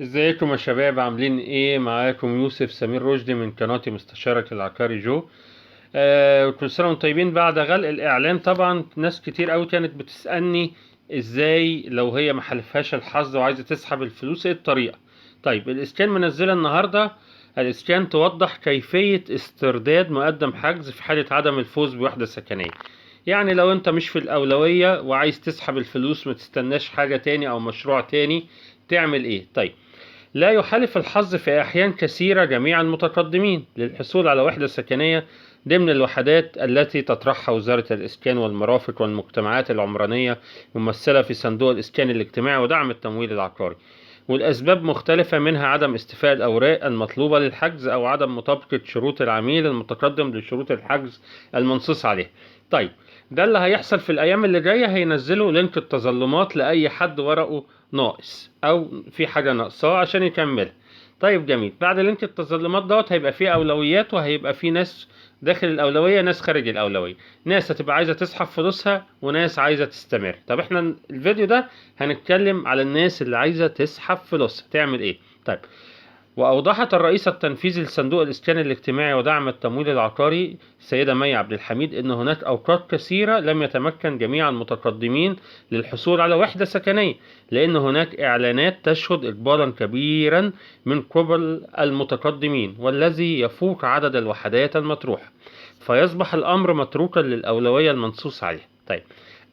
ازيكم يا شباب، عاملين ايه؟ معاكم يوسف سمير رشدي من قناة مستشارك العقاري جو. كل سنة وانتم طيبين. بعد غلق الاعلان طبعا ناس كتير قوي كانت بتسألني ازاي لو هي ما حالفهاش الحظ وعايزة تسحب الفلوس ايه الطريقة. طيب الاسكان منزلة النهاردة، الاسكان توضح كيفية استرداد مقدم حجز في حالة عدم الفوز بوحدة سكنية. يعني لو انت مش في الأولوية وعايز تسحب الفلوس ما تستناش حاجة تاني او مشروع تاني، تعمل ايه؟ طيب لا يحالف الحظ في أحيان كثيرة جميع المتقدمين للحصول على وحدة سكنية ضمن الوحدات التي تطرحها وزارة الإسكان والمرافق والمجتمعات العمرانية ممثلة في صندوق الإسكان الاجتماعي ودعم التمويل العقاري، والأسباب مختلفة، منها عدم استيفاء الأوراق المطلوبة للحجز أو عدم مطابقة شروط العميل المتقدم لشروط الحجز المنصوص عليها. طيب ده اللي هيحصل في الأيام اللي جاية، هينزلوا link التظلمات لأي حد ورقه ناقص أو في حاجة ناقصاه عشان يكملها. طيب جميل، بعد link التظلمات دوت هيبقى فيه أولويات، وهيبقى فيه ناس داخل الأولوية، ناس خارج الأولوية، ناس هتبقى عايزة تسحب فلوسها وناس عايزة تستمر. طب احنا الفيديو ده هنتكلم على الناس اللي عايزة تسحب فلوسها تعمل ايه. طيب وأوضحت الرئيسة التنفيذي لصندوق الإسكان الاجتماعي ودعم التمويل العقاري السيدة مي عبد الحميد أن هناك أوقات كثيرة لم يتمكن جميع المتقدمين للحصول على وحدة سكنية، لأن هناك إعلانات تشهد إقبالا كبيرا من قبل المتقدمين والذي يفوق عدد الوحدات المطروحة، فيصبح الأمر متروكا للأولوية المنصوص عليها. طيب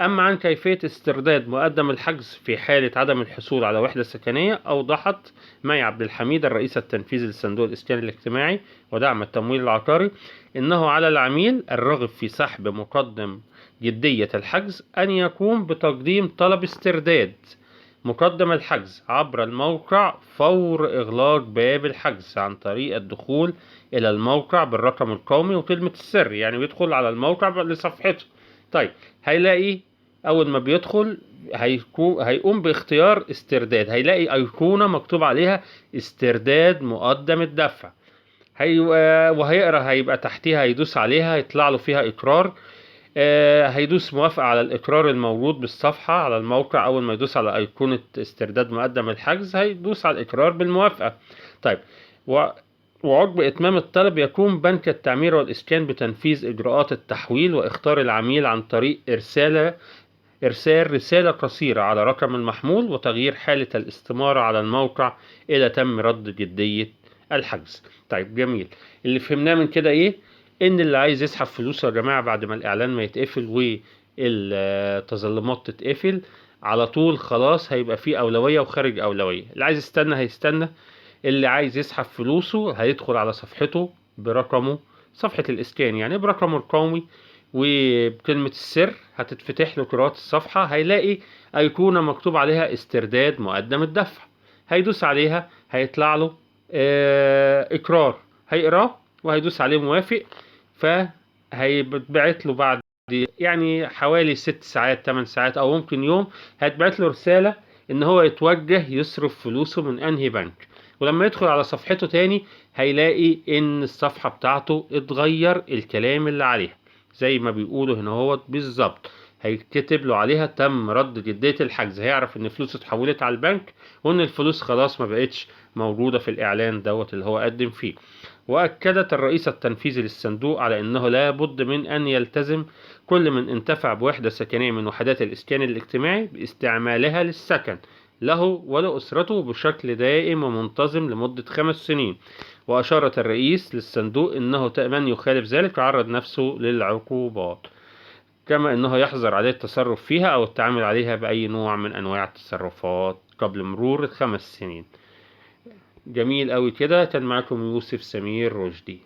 أما عن كيفية استرداد مقدم الحجز في حالة عدم الحصول على وحدة سكنية، أوضحت مي عبد الحميد الرئيس التنفيذي لصندوق الإسكان الاجتماعي ودعم التمويل العقاري إنه على العميل الراغب في سحب مقدم جدية الحجز أن يقوم بتقديم طلب استرداد مقدم الحجز عبر الموقع فور إغلاق باب الحجز عن طريق الدخول إلى الموقع بالرقم القومي وكلمة السر. يعني بيدخل على الموقع لصفحته. طيب هيلاقي أول ما بيدخل هيقوم باختيار استرداد، هيلاقي أيقونة مكتوب عليها استرداد مقدم الدفع، وهيقرأ، هيبقى تحتيها هيدوس عليها هيطلع له فيها إقرار، هيدوس موافقة على الإقرار الموجود بالصفحة على الموقع. أول ما يدوس على أيقونة استرداد مقدم الحجز هيدوس على الإقرار بالموافقة. طيب وعقب إتمام الطلب يقوم بنك التعمير والإسكان بتنفيذ إجراءات التحويل وإخطار العميل عن طريق إرسال رسالة قصيرة على رقم المحمول وتغيير حالة الاستمارة على الموقع إلى تم رد جدية الحجز. طيب جميل، اللي فهمناه من كده إيه؟ إن اللي عايز يسحب فلوسه يا جماعة بعد ما الإعلان ما يتقفل والتظلمات تتقفل على طول خلاص هيبقى فيه أولوية وخارج أولوية. اللي عايز يستنى هيستنى، اللي عايز يسحب فلوسه هيدخل على صفحته برقمه، صفحة الإسكان يعني برقمه القومي وبكلمة السر، هتتفتح له قراءة الصفحة، هيلاقي أيقونة مكتوب عليها استرداد مقدم الدفع، هيدوس عليها هيطلع له إقرار، هيقراه وهيدوس عليه موافق، فهيتبعت له بعد يعني حوالي 6 ساعات 8 ساعات أو ممكن يوم، هيتبعت له رسالة إن هو يتوجه يصرف فلوسه من أنهي بنك. ولما يدخل على صفحته تاني هيلاقي إن الصفحة بتاعته اتغير الكلام اللي عليها زي ما بيقولوا هنا هو بالظبط، هيتكتب له عليها تم رد جدية الحجز، هيعرف إن فلوسه اتحولت على البنك وإن الفلوس خلاص ما بقتش موجودة في الإعلان دوت اللي هو قدم فيه. وأكدت الرئيس التنفيذي للصندوق على أنه لا بد من أن يلتزم كل من انتفع بوحدة سكنية من وحدات الإسكان الاجتماعي باستعمالها للسكن له ولأسرته بشكل دائم ومنتظم لمدة 5 سنين. وأشارت الرئيس للصندوق أنه من يخالف ذلك يعرض نفسه للعقوبات، كما أنه يحظر عليه التصرف فيها أو التعامل عليها بأي نوع من أنواع التصرفات قبل مرور 5 سنين. جميل أوي كده. كان معكم يوسف سمير رشدي.